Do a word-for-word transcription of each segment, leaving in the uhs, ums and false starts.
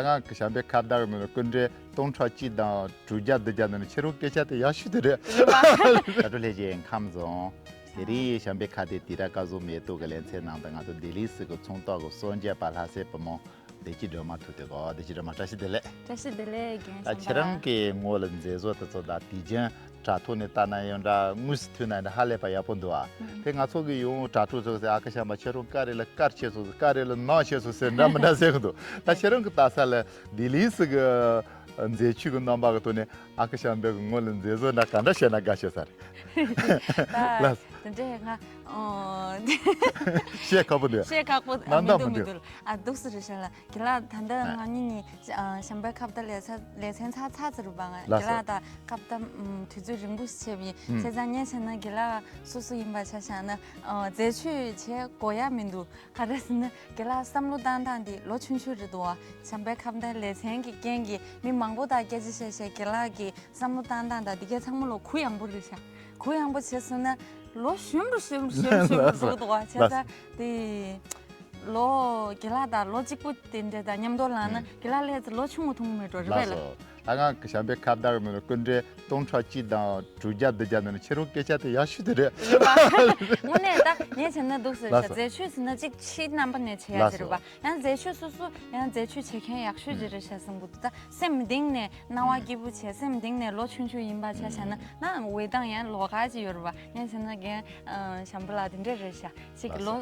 ད་ང་གི་བྱམས་པའི་ཁ་བརྡ་གི་ནང་ནས་སྐུ་མགྲོན་སྟོང་ཕྲག་གཅིག་དང་དྲུག་བརྒྱ་བདུན་བརྒྱ་ནང་ནས་ཁྱེད་རང་སྐད་ཆ་དེ་ཡག་ཤོས་དེ་རེད། རེད་པ། བཀྲ་ཤིས་བདེ་ལེགས་ཁམས་བཟང་། དེ་རིང་བྱམས་པའི་ཁ་བརྡ་དེ་ར་བཀའ་ཟུར་མེ་ཏོག་གི་ལེ་ཚན་ནང་དུ་ང་ཚོ་ལྡི་ལི་སི་གི་ཚོང་རྟགས་གི་གསོལ་འདེབས་པ་ལྷ་སའི་བུ་མོ་བདེ་སྐྱིད་སྒྲོལ་མ་ཐུག་དེ་གོ། བདེ་སྐྱིད་སྒྲོལ་མ་བཀྲ་ཤིས་བདེ་ལེགས། བཀྲ་ཤིས་བདེ་ལེགས་རྒན་ད་ཁྱེད་རང་གི་ངོས་ལ་མཛད་བཟོ་དེ་ཚོ་དང་དུས་རྒྱུན་དྲ་ཐོག་ནས་ལྟ་ན་ཡང་འདྲ་དངོས་སུ་ཐུག་ན་འདྲ་ཧ་ལས་པ་ཡག་པོ་འདུག་ཨ། དེ་ང་ཚོ་གི་ཡང་དྲ་གྲོགས་ཚོ་ཟེར་ཨ་ཁ་བྱམས་པ་ཁྱེད་རང་ཀ་རེ་ལ་དཀར་ཆེ་སོང་ཟེར་ཀ་རེ་ལ་ནག་ཆེ་སོང་ཟེར་འདྲ་མི་འདྲ་ཟེར་གི་འདུག་ད་ཁྱེད་རང་གི་ལྟ་ས་ལ་ལྡི་ལི་སི་གི་མཛེས་ཆོས་ཀྱི་རྣམ་པ་གི་ཐོག་ནས་ཨ་ཁ་བྱམས་པའི་གི་ངོས་ལ་མཛད་བཟོ་འདྲ་ག་འདྲ་བྱས་ན་དགའ་ཤོས་ས་རེད། ལགས། དེ་འདྲས་ང་ཨོ། བཤད་ཁག་པོ་འདུག་བཤད་ཁག་པོ་ཨ་མི་འདུག་མི་འདུག་ཨ་འདུག་སེ་རེད་ཤག་ལ། རྒན་ལགས་ད་ལྟ་ང་གཉིས་ནི་ཨ་བྱམས་པའི་ཁ་བརྡ་ལེ་ཚན་ལེ་ཚན་ཚར་ཚར་ཚར་རུ་བ་ང་ལགས་སོ། རྒན་ལགས་དང་ཁ་བརྡ་ཨམ་དུས་ཚོད་རིང་པོ་ཞིག་བྱས་པ་ཡིན། ཨུམ། བྱས་ཙང་ངས་བྱས་ན་རྒན་ལགས་སོ་སོ་ཡིན་པ་ཆ་བཞག་ན་ཨ་མཛེས་ཆོས་བྱེད་དགོས་ཡ་མི་འདུག་ག་རེ་ཟེར་ན་རྒན་ལགས་བསམ་བློ་བཏང་སྟངས་འདི་ལོ་ཆུང་ཆུང་རེད་འདུག་བ། བྱམས་པའི་ཁ་བརྡ་ལེ་ཚན་གྱི་རྐྱེན་གྱིས་མི་མང་པོ་དང་སྐད་ཆ་བཤད་བཤད་རྒན་ལགས་ཀྱི་བསམ་བློ་བཏང་སྟངས་དང་འདི་གའི་ཚང་མ་ལོ་གུ་ཡངས་པོ་རེད་ཤག་གུ་ཡངས་པོ་བྱས་སོང་ན་ལོ་གཞོན་པོ་གཞོན་པོ་གཞོན་པོ་གཞོན་པོ་ལགས་སོ། འགྲོ་གི་འདུག་བ། བྱས་ལགས་སོ། ཙང་དེ་ལོ་རྒན་ལགས་དང་ལོ་གཅིག་པོ་དེ་འདྲ་དང་མཉམ་དུ་ལངས་ན་ཨུམ། རྒན་ལགས་ལས་ལོ་ཆུང་ངུ་མཐོང་གི་མེད་འགྲོ་རེད་པས་ལགས་ལ། སོ། ད་ང་གི་བྱམས་པའི་ཁ་བརྡ་གི་ནང་ནས་སྐུ་མགྲོན་སྟོང་ཕྲག་གཅིག་དང་དྲུག་བརྒྱ་བདུན་བརྒྱ་ནང་ནས་ཁྱེད་རང་སྐད་ཆ་དེ་ཡག་ཤོས་དེ་རེད། རེད་པ། དངོས་གནས་ད་ངས་བྱས་ན་འདུག་ཟེར་ལགས་ཤག་སོ། མཛེས་ཆོས་ཟེར་ན་གཅིག་ཕྱིའི་རྣམ་པ་ནས་བྱེད་ཡ་ལགས་ཟེར་རེད་སོ། པ། ཡང་མཛེས་ཆོས་སོ་སོ་ཡང་མཛེས་ཆོས་བྱེད་མཁན་ཡག་ཤོས་ཅིག་རེད་ཤག་བསམ་གི་འདུག་ད་སེམས་གཏིང་ནས་སྣང་བ་སྐྱིད་པོ་བྱས་སེམས་གཏིང་ནས་ལོ་ཆུང་ཆུང་ཡིན་པ་ཆ་བཞག་ན་ན་འོད་མདངས་ཡང་ལོགས་ཀ་ཅིག་ཡོད་རེད་པ། ངས་བྱས་ན་རྒན་ཨ་བྱམས་པ་ལགས་དེ་འདྲས་རེད་ཤག་ཅིག་ལགས་སོ། ལོ་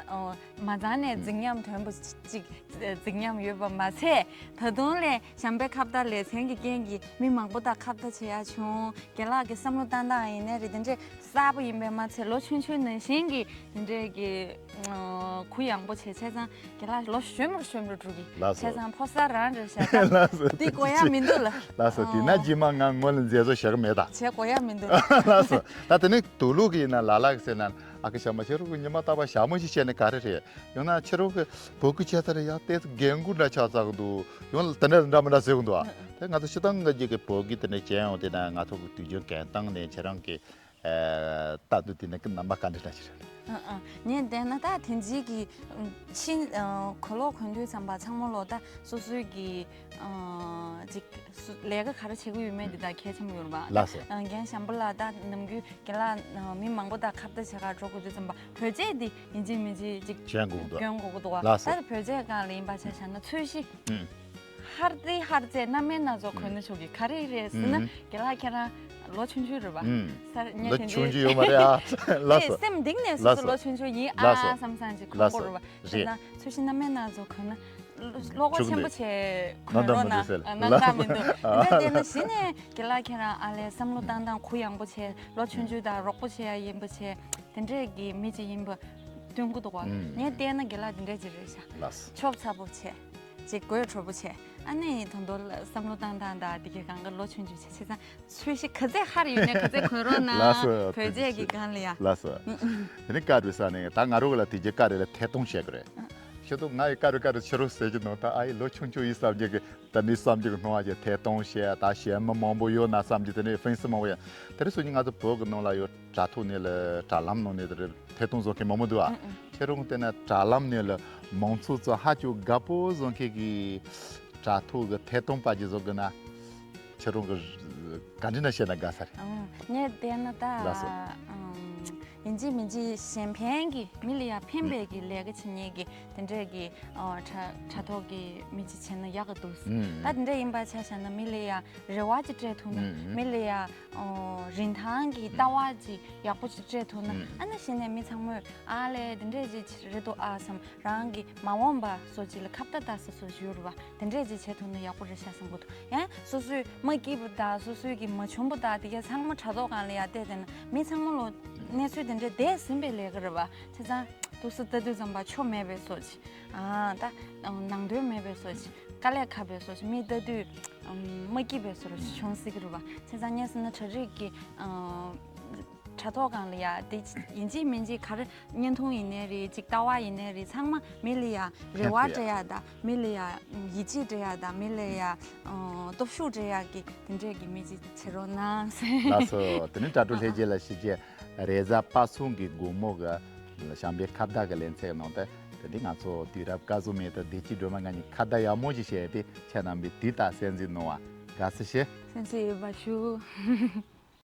ཨ་མ་ཚང་ནས་རྫིག་ཉམས་དོན་པོ་ཅིག་རྫིག་ཉམས་ཡོད་པ་མ་ཚད་ད་དུང་ལས་བྱམས་པའི་ཁ་བརྡ་ལེ་ཚན་གྱི་རྐྱེན་གྱིས་མི་མང་པོ་དང་ཁ་བརྡ་བྱེད་ཡ་བྱུང་། རྒན་ལགས་ཀྱི་བསམ་བློ་བཏང་སྟངས་ཡིན་ནའི་རེད་དེ་འདྲས་གསར་པ་ཡིན་པས་མ་ཚད་ལོ་ཆུང་ཆུང་ནང་བཞིན་གྱི་དེ་འདྲས་ཀྱི་ཨ་གུ་ཡངས་པོ་བྱས་བྱས་ཙང་རྒན་ལགས་ལོ་གཞོན་པོར་གཞོན་པོར་འགྲོ་གི་ལགས་སོ། བྱས་ཙང་ཕོ་གསར་རང་རེད་ཤག་ད་ལགས་སོ། འདི་དགོས་ཡ་མི་འདུག་ལ། ལགས་སོ། དེས་ན་ཨོ། རྗེས་མ་ང་ངོས་ལ་མཛད་བཟོ་བྱེད་གི་མེད་ད། བྱེད་དགོས་ཡ་མི་འདུག་ལགས་སོ། ད་དེ་ནས་དུག་ལོག་གི་ཡིན་ན་ལ་ལག་ཟེར་ན་ཨ་ཁུ་ཞྭ་མོ་ཁྱེད་རང་གི་ཉི་མ་རྟག་པར་ཞྭ་མོ་ཞིག་བྱས་ནས་ག་རེ་རེད། ཡང་ན་ཁྱེད་རང་གི་བོད་སྐད་ཆ་ཚ་རེ་ཡག་ཏོག་ཙམ་རྒན་རྒོན་འདྲ་ཆགས་ཚར་གི་འདུག་ཡང་དེ་འདྲ་འདྲ་མི་འདྲ་ཟེར་གི་འདུག་ཨ། དེ་ང་ཚོ་སྤྱིར་བཏང་གི་ཅིག་གི་བོད་སྐད་དེ་འདྲ་བྱས་ཡོང་དེ་ན་ང་ཚོ་གི་དུས་རྒྱུན་གོན་སྟངས་ནས་ཁྱེད་རང་གི་ཨ་ལྟ་འདུག་དེ་ནི་རྣམ་པ་ག་འདྲ་འདྲ་ཞིག་རེད། ཨ་ཨ། ངས་བལྟས་ན་ད་དེང་སང་གི་ཕྱི་ཨ་གོས་ལོག་གོན་དུས་ཙམ་པ་ཚང་མ་ལོ་ད་སོ་སོའི་གི་ཨ་ཅིག་སུ་ལས་ཀ་ག་རེ་བྱེད་ཀྱི་ཡོད་མེད་འདི་དག་གལ་ཆེན་པོ་ཡོད་རེད་པ། ལགས་སོ། ཨ་རྒན་ཞྭ་མོ་ལགས་ད་ནམ་རྒྱུན་རྒན་ལགས་ཨ་མི་མང་པོ་དང་ཁ་བརྡ་བྱེད་གར་འགྲོ་དགོས་དུས་ཙམ་པ་བོད་ཆས་འདི་ཡིན་གཅིག་མིན་གཅིག་ཅིག་གྱོན་དགོས་འདུག་གྱོན་དགོས་ཀྱི་འདུག་བ། ལགས་སོ། ད་བོད་ཆས་སྒང་ལ་ཡིན་པ་ཆ་བཞག་ན་ཚོས་གཞི་ཨུམ། ཧར་ཏི་ཧར་ཙེ་སྣ་མིན་སྣ་ཚོགས་གོན་ནས་ཆོག་གི་ག་རེ་རེད་ཟེར་ན་ཨུམ། རྒན་ལགས་ཁྱེད་རང་ལོ་ཆུང་ཆུང་རེད་པ། ཨུམ། ས་ངས་ལོ་དེ་ཆུང་ཆུང་ཡོད་མ་རེད་ཨ། ལགས་སོ། སེམས་གཏིང་ནས་སོ་ལགས་སོ། ལོ་ཆུང་ཆུང་ཡིན་ལགས་སོ། ཨ་བསམ་བསམ་ཅིག་གོན་ལགས་དགོས་སོ། རེད་པ། རེད། ད་ཚོས་གཞི་སྣ་མིན་སྣ་ཚོགས་གོན་ན། བློ་ཁོག་ཆེན་པོ་བྱས་གོན་རོགས་གནང་། གནང་སྟངས་མི་འདུག་ཟེར། གནང་སྟངས་མི་འདུག་འདི་འདྲ་བལྟས་ན་གཞི་ནས་རྒན་ལགས་ཁྱེད་རང་ཨ་ལས་བསམ་བློ་བཏང་སྟངས་གུ་ཡངས་པོ་བྱས་ལོ་ཆུང་ཆུང་དང་རོགས་པོ་བྱེད་ཡ་ཡིན་པ་བྱས་དེ་འདྲས་ཀྱི་མི་ཅིག་ཡིན་པ་སྟོན་གི་འདུག་ག་ངས་བལྟས་ན་རྒན་ལགས་འདི་འདྲས་ཅིག་རེད་ཤག་ལགས་སོ། ཆོབ་ཚ་པོ་བྱས་ཅིག་གོས་ཁྲོ་པོ་བྱས་ཨ་ནི་ད་དུང་བསམ་བློ་བཏང་སྟངས་དང་འདི་གའི་གང་ག་ལོ་ཆུང་ཆུང་བྱས་བྱས་ཙང་། ཚོས་གཞི་ག་ཚད་ཧར་ཡོད་ནས་ག་ཚད་གོན་རོགས་གནང་། ལགས་སོ། བོད་ཆས་ཀྱི་སྒང་ལ་ཡ། ལགས་སོ། དེ་ནས་ཀ་རུ་ས་ནས་ད་ང་རང་གི་ལ་དེ་རྗེས་ཀ་རེ་ལ་ཐད་གཏོང་བྱེད་དགོས་རེད། ཤོད་དུ་ང་ཡི་ཀ་རུ་ཀ་རུ་ཕྱི་རོལ་ཟེར་གྱི་འདུག་ད་ཨ་ཡི་ལོ་ཆུང་ཆུང་ཡིན་བསམ་གྱི་གི་ད་ནི་བསམ་གྱི་གི་སྣང་བ་ཅིག་ཐད་གཏོང་བྱེད་ད་གཞས་མི་མང་པོ་ཡོད་ན་བསམ་གྱི་དེ་ནས་ཧྥེན་སི་མང་པོ་ཡོད། དེ་རིང་སང་ཉིན་ང་ཚོ་བོད་ཀྱི་ནང་ལ་ཡོད་དྲ་ཐོག་ནས་ལ་དྲ་ལམ་ནང་ནས་དེ་རེད་ཐད་གཏོང་བཟོ་མཁན་མང་པོ་འདུག་ཨ། ཨང་ཨང་། ཁྱེད་རང་བལྟས་ན་དྲ་ལམ་ནས་ལ་མང་ཚོགས་ཚོ་ཧ་ཅང་དགའ་པོ་བཟོ་མཁན་གྱི་དྲ་ཐོག་གི་ཐད་གཏོང་པ་ཅིག་བཟོ་དགོས་ན། ཁྱེད་རང་གི་ག་འདྲ་ན་བཤད་ན་དགའ་ས་རེད། ཨང་། ངས་བལྟས་ན་ད། ལགས་སོ། ཨང་། ཡིན་གཅིག་མིན་གཅིག་གཞན་ཕན་གྱི་མི་ལ་ཡ་ཕན་པའི་གི་ལས་ཀ་བྱེད་མཁན་གྱི་དེ་འདྲས་ཀྱི་ཨ་དྲ་དྲ་ཐོག་གི་མི་ཅིག་བྱས་ན་ཡག་གི་འདུག་ཨང་། ད་དེ་འདྲས་ཡིན་པ་ཆ་བཞག་ན་མི་ལ་ཡ་རེ་བ་ཅིག་སྤྲད་ཐུབ་ན། ཨང་། མི་ལ་ཡ་ཨ་རིན་ཐང་གི་ལྟ་བ་ཅིག་ཡག་པོ་ཅིག་སྤྲད་ཐུབ་ན། ཨང་། ཨ་ནི་གཞི་ནས་མི་ཚང་མས་ཨ་ལས་དེ་འདྲས་ཅིག་རེད་འདུག་ཨ་བསམ། རང་གི་མ་འོངས་པ་སོགས་ཅིག་ལ་ཁ་བརྡ་ལྟ་ས་སོགས་ཡོད་རེད་པ། དེ་འདྲས་ཅིག་བྱེད་ཐུབ་ན་ཡག་པོ་རེད་ཤག་བསམ་གྱི་འདུག་ཡང་སོ་སོའི་མ་སྐྱིད་པ་དང་སོ་སོའི་གི་མ་བྱུང་པ་དང་དེ་ག་ཚང་མ་དྲ་ཐོག་སྒང་ལ་ཡར་བལྟས་བསྡད་ན་མི་ཚང་མ་ལོ་གནས་ཚུལ་དེ་འདྲས་བསྡད་ཟིན་པའི་ལས་ཀ་རེད་པ། བྱས་ཙང་འདུག་སེ་ལྟ་དུས་ཙམ་པ་ཆོ་མེད་པའི་སོགས་ཅིག་ཨ་ད་ནང་དོན་མེད་པའི་སོགས་ཅིག་དཀའ་ལས་ཁག་པའི་སོགས་ཅིག་མི་ལྟ་དུས་མ་སྐྱིད་པའི་སོགས་ཅིག་བྱུང་སྲིད་ཀྱི་རེད་པ། བྱས་ཙང་ངས་བསམ་ན་གྲ་སྒྲིག་གི་དྲ་ཐོག་སྒང་ལ་ཡ་དེ་ཡིན་གཅིག་མིན་གཅིག་ག་རེ་བརྙན་ཐུང་ཡིན་ནའི་རེད་ཅིག་ལྟ་བ་ཡིན་ནའི་རེད་ཚང་མ་མི་ལ་ཡ་རེ་བ་སྤྲད་ཡ་དང་མི་ལ་ཡ་ཡིད་ཆེས་སྤྲད་ཡ་དང་མི་ལ་ཡ་སྟོབས་ཤུགས་སྤྲད་ཡ་གི་དེ་འདྲས་ཀྱི་མི་ཅིག་བྱེད་རོགས་གནང་ཟེར། ལགས་སོ། དེ་ནས་དྲ་གྲོགས་ལྷན་རྒྱས་ལ་ཞུ་རྒྱུ་རེས་གཟའ་པ་སངས་གི་དགོང་མོ་གི་བྱམས་པའི་ཁ་བརྡ་གི་ལེ་ཚན་ནང་དུ་ ད་འདི་ང་ཚོ་དུས་རབས་སྐབས་སུ་མེད་དང་བདེ་སྐྱིད་སྒྲོལ་མ་ང་གཉིས་ཁ་བརྡ་ཡག་མོ་ཅིག་བྱས་ཏེ་ཁྱེད་རྣམ་པའི་དུས་དང་གསན་གཟིགས་གནང་བ་དགའ་བསུ་ཞུ། གསན་གཟིགས་ཡོད་པ་ཞུ།